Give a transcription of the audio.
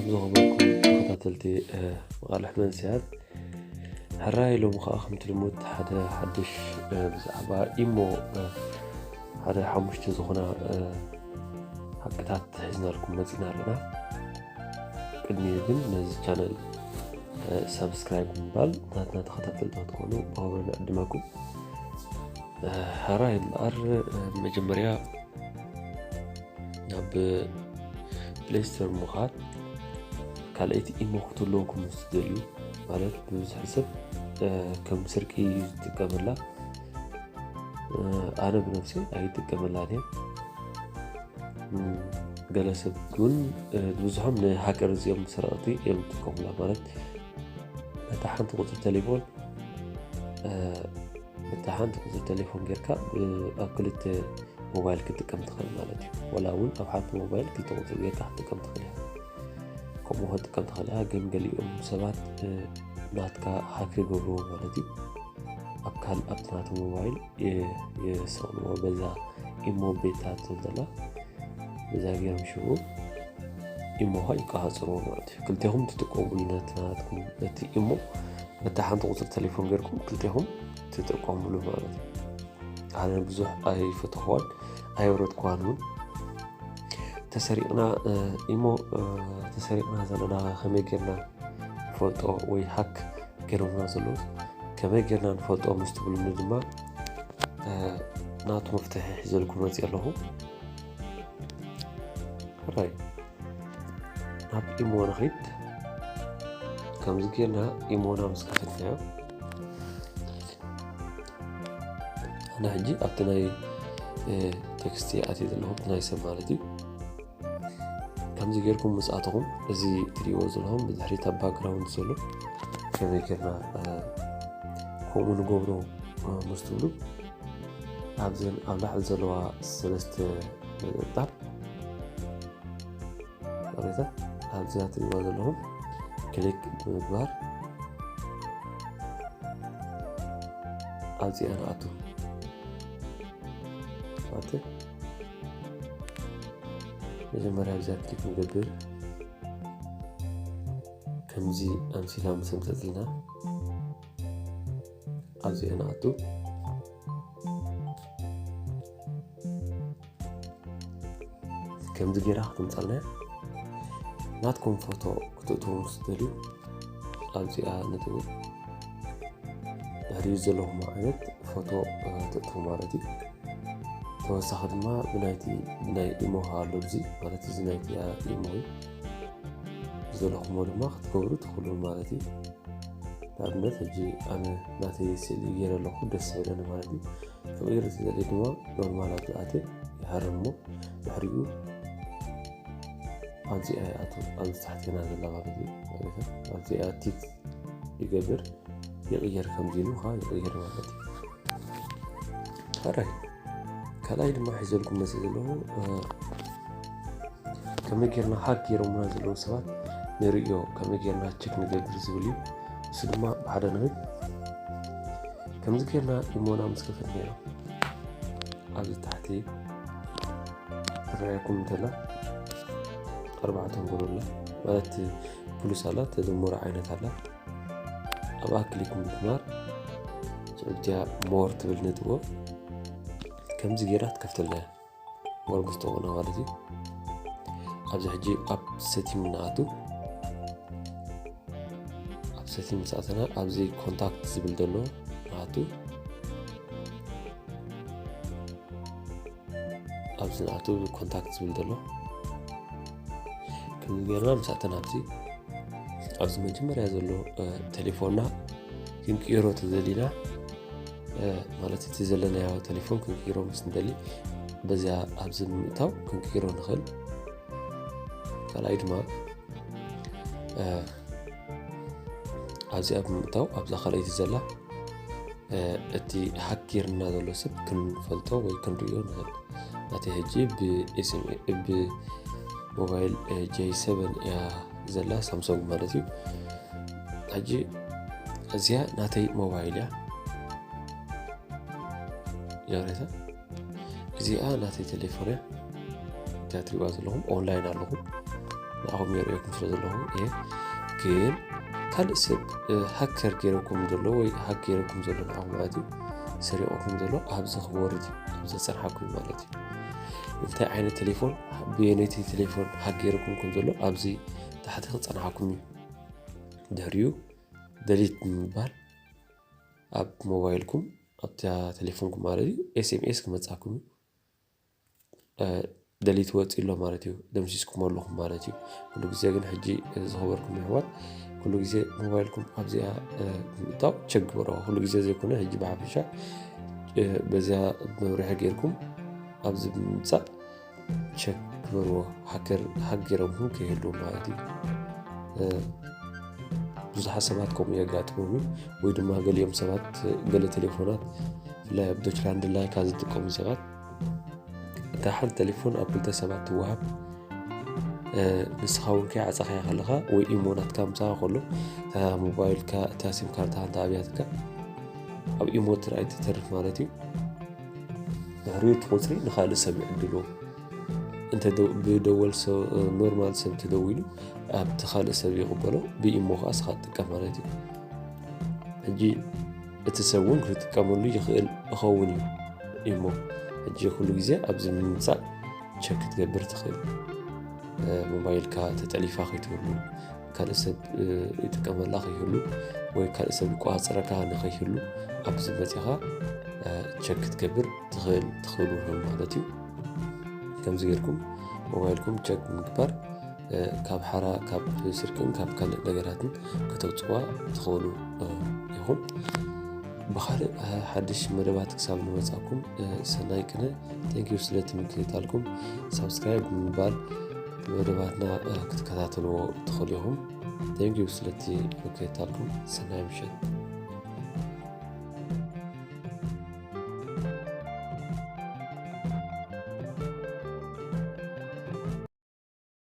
ዝኸበርኩም ተኸታተልቲ መቓልሕ መንስያት፣ ሕራይ ሎሚ ከዓ ከምቲ ልሙድ ሓደ ሓድሽ ብዛዕባ ኢሞ ሓደ ሓሙሽተ ዝኾና ሓቅታት ሒዝናልኩም መፂና ኣለና። ቅድሚኡ ግን ነዚ ቻነል ሳብስክራይብ ብምባል ናትና ተኸታተልቲ ክትኮኑ ብኸብሪ ንዕድመኩም። ሕራይ እምበኣር መጀመርያ ናብ ፕሌይ ስቶር ምኻድ፣ ካልኣይቲ ኢሞ ክትህልወኩም ምስ ትደልዩ፣ ማለት ብብዝሒ ሰብ ከም ስርቂ እዩ ዝጥቀመላ። ኣነ ብነብሰይ ኣይጥቀመላን እየ። ገለ ሰብ እውን ብዙሖም ንሃከር እዚኦም ሰረቕቲ እዮም ዝጥቀሙላ። ማለት ነታ ሓንቲ ቁፅሪ ቴሌፎን ነታ ሓንቲ ቁፅሪ ቴሌፎን ጌርካ ኣብ ክልተ ሞባይል ክትጥቀም ትኽእል ማለት እዩ። ወላ እውን ኣብ ሓንቲ ሞባይል ክልተ ቁፅሪ ጌርካ ክትጥቀም ትኽእል እያ። ከምኡ ክትጥቀም ትኽእል እያ። ግን ገሊኦም ሰባት ናትካ ሃክ ይገብርዎ ማለት እዩ። ኣብ ካል ኣብቲ ናቶም ሞባይል የሰቕልዎ። በዛ ኢሞ ቤታ ትብል ዘላ በዛ ገይሮም ሽቡ ኢሞኻ ይቀሃፅርዎ ማለት እዩ። ክልቴኹም ትጥቀሙ ናትኩም እቲ ኢሞ በታ ሓንቲ ቁፅሪ ቴሌፎን ጌርኩም ክልቴኹም ትጥቀሙሉ ማለት እዩ። ኣነ ብዙሕ ኣይፈተኽዋን ኣየውረድክዋን እውን። ተሰሪቕና ኢሞ ተሰሪቕና ዘለና ከመይ ጌርና ንፈልጦ ወይ ሃክ ገይሮምና ዘለዉ ከመይ ጌርና ንፈልጦ ምስ ትብሉኒ ድማ ናቱ መፍትሒ ሒዘልኩም መፅእ ኣለኹ። ሕራይ ናብ ኢሞ ንኺድ። ከምዚ ጌርና ኢሞና ምስ ከፈትናዮ ኣነ ሕጂ ኣብቲ ናይ ቴክስት ኣትየ ዘለኹ ናይ ሰብ ማለት እዩ። ከምዚ ጌርኩም ምስ ኣተኹም እዚ ትሪእዎ ዘለኹም ብድሕሪት ኣብ ባክግራውንድ ዘሎ ከመይ ጌርና ከምኡ ንገብሮ ምስ ትብሉ ኣብዘን ኣብ ላዕሊ ዘለዋ ሰለስተ ነጠብጣብ ሬታ ኣብዚኣ ትሪእዋ ዘለኹም ክሊክ ብምግባር ኣብዚኣ ንኣቱ። መጀመርያ ኣብዚኣ ክሊክ ንገብር። ከምዚ ኣምሲላ ምስ ኣምፀትልና ኣብዚኣ ንኣቱ። ከምዚ ጌራ ክትምፀልና ናትኩም ፎቶ ክትእትዉ ምስ ትደልዩ ኣብዚኣ ነጥቡ ድሕሪኡ ዘለኹም ዓይነት ፎቶ ትእትዉ ማለት እዩ። ተወሳኺ ድማ ብናይቲ ናይ ኢሞ ኣሎ እዚ ማለት እዚ ናይቲ ኢሞ እዩ። ዝደለኹሞ ድማ ክትገብሩ ትኽእሉ ማለት እዩ። ንኣብነት ሕጂ ኣነ ናተይ ስእሊ ገይረ ኣለኹ ደስ ዝበለኒ ማለት እዩ። ክቕይር ዝደሊ ድማ ኖርማል ኣብዚ ኣትየ ይሃርም እሞ ድሕሪኡ ኣብዚኣ ይኣቱ ኣብዚ ታሕትና ዘላ ማለት እዩ። ኣብዚኣ ቲክ ይገብር ይቕየር ከምዚ ኢሉ ከዓ ይቕየር ማለት እዩ። ካልኣይ ካልኣይ ድማ ሒዘልኩም መፅእ ዘለኹ ከመይ ጌርና ሃክ ጌሮምና ዘለዉ ሰባት ንርእዮ ከመይ ጌርና ቸክ ንገብር ዝብል እዩ። እሱ ድማ ብሓደ ንብል ከምዚ ጌርና ኢሞና ምስ ከፈት ነይሩ ኣብዚ ታሕቲ ትረኣየኩም እንተላ ኣርባዕተ ጎሎላ ማለት ፕሉስ ኣላ ተደምሮ ዓይነት ኣላ ኣብኣ ክሊክ ምግባር ስዑብትያ ሞር ትብል ነጥቦ ከምዚ ጌራ ትከፍተልና እያ። ሞር ምስ ተኾነ ማለት እዩ። ኣብዚ ሕጂ ኣብ ሴቲንግ ንኣቱ ኣብ ሴቲንግ ምስ ኣተና ኣብዚ ኮንታክት ዝብል ዘሎ ንኣቱ ኣብዚ ንኣቱ ኮንታክት ዝብል ዘሎ ከምዚ ጌርና ምስ ኣተና ኣብዚ ኣብዚ መጀመርያ ዘሎ ቴሌፎንና ክንቅይሮ ተዘሊና ማለት እቲ ዘለናዮ ቴሌፎን ክንቅይሮ ምስ ንደሊ በዚያ ኣብዚ ምእታው ክንቅይሮ ንኽእል። ካልኣይ ድማ ኣብዚኣ ብምእታው ኣብዛ ካልኣይቲ ዘላ እቲ ሃክ ጌርና ዘሎ ሰብ ክንፈልጦ ወይ ክንርእዮ ንኽእል። ናተይ ሕጂ ብሞባይል ጄ ሰቨን እያ ዘላ ሳምሶንግ ማለት እዩ። ሕጂ እዚኣ ናተይ ሞባይል እያ ጀሬታ እዚኣ ናተይ ቴሌፎን እያ። እዚኣ ትሪእዋ ዘለኹም ኦንላይን ኣለኹ ንዓኹም የርእየኩም ስለ ዘለኹ እየ። ግን ካልእ ሰብ ሃከር ገይረኩም ዘሎ ወይ ሃክ ገይረኩም ዘሎ ንዓኹም ማለት እዩ፣ ሰሪቐኩም ዘሎ ኣብዚ ክወርድ እዩ፣ ኣብዚ ክጸንሓኩም እዩ ማለት እዩ። እንታይ ዓይነት ቴሌፎን፣ ብየነይቲ ቴሌፎን ሃክ ገይረኩም ከም ዘሎ ኣብዚ ታሕቲ ክጸንሓኩም እዩ። ድሕሪኡ ደሊት ብምባል ኣብ ሞባይልኩም ኣብታ ቴሌፎንኩም ማለት እዩ ኤስኤምኤስ ክመጻኩም እዩ። ደሊት ወፂ ኣሎ ማለት እዩ፣ ደምሲስኩም ኣለኹም ማለት እዩ። ኩሉ ግዜ ግን ሕጂ ዝኸበርኩም ይሕዋት ኩሉ ግዜ ሞባይልኩም ኣብዚኣ ምእታው ቸክ ግበረዋ። ኩሉ ግዜ ዘይኮነ ሕጂ ብሓፈሻ በዚኣ መብርሒ ገይርኩም ኣብዚ ብምምፃእ ቸክ ግበርዎ። ሃከር ሃክ ገይሮምኩም ከይህልዉ ማለት እዩ። ብዙሓት ሰባት ከምኡ የጋጥሞም እዩ። ወይ ድማ ገሊኦም ሰባት ገለ ቴሌፎናት ብፍላይ ኣብ ዶችላንድ ላይካ ዝጥቀሙ ሰባት እታ ሓንቲ ቴሌፎን ኣብ ክልተ ሰባት ትወሃብ። ንስኻ እውን ከይዓፀኻያ ከለኻ ወይ ኢሞ ናትካ ምሳኻ ከሎ እታ ሞባይልካ እታ ሲም ካርታ እንተ ኣብያትካ ኣብ ኢሞ ትርኣይ ትተርፍ ማለት እዩ። ድሕሪኡ እቲ ቁፅሪ ንካልእ ሰብ ይዕድልዎ። እንተ ብደወል ኖርማል ሰብ ተደዊሉ ኣብቲ ካልእ ሰብ ይቕበሎ፣ ብኢሞ ከዓ ስኻ ትጥቀም ማለት እዩ። ሕጂ እቲ ሰብ እውን ክጥቀመሉ ይኽእል እኸውን እዩ ኢሞ። ሕጂ ኩሉ ግዜ ኣብዚ ምምፃእ ቸክ ክትገብር ትኽእል። ሞባይልካ ተጠሊፋ ከይትህሉ፣ ካልእ ሰብ ይጥቀመላ ከይህሉ ወይ ካልእ ሰብ ይቆፃፀረካ ንከይህሉ ኣብዚ መፂኻ ቸክ ክትገብር ትኽእል ትኽእሉ ኢኹም ማለት እዩ። ከምዚ ጌርኩም ሞባይልኩም ቸክ ብምግባር ካብ ሓራ ካብ ስርቅን ካብ ካልእ ነገራትን ከተውፅዋ ትኽእሉ ኢኹም። ብኻልእ ሓድሽ መደባት ክሳብ ንመፃኩም ሰናይ ቅነ። ቴንኪዩ ስለቲ ምክትታልኩም። ሳብስክራይብ ብምባል መደባትና ክትከታተልዎ ትኽእሉ ኢኹም። ቴንኪዩ ስለቲ ምክትታልኩም። ሰናይ ምሸት።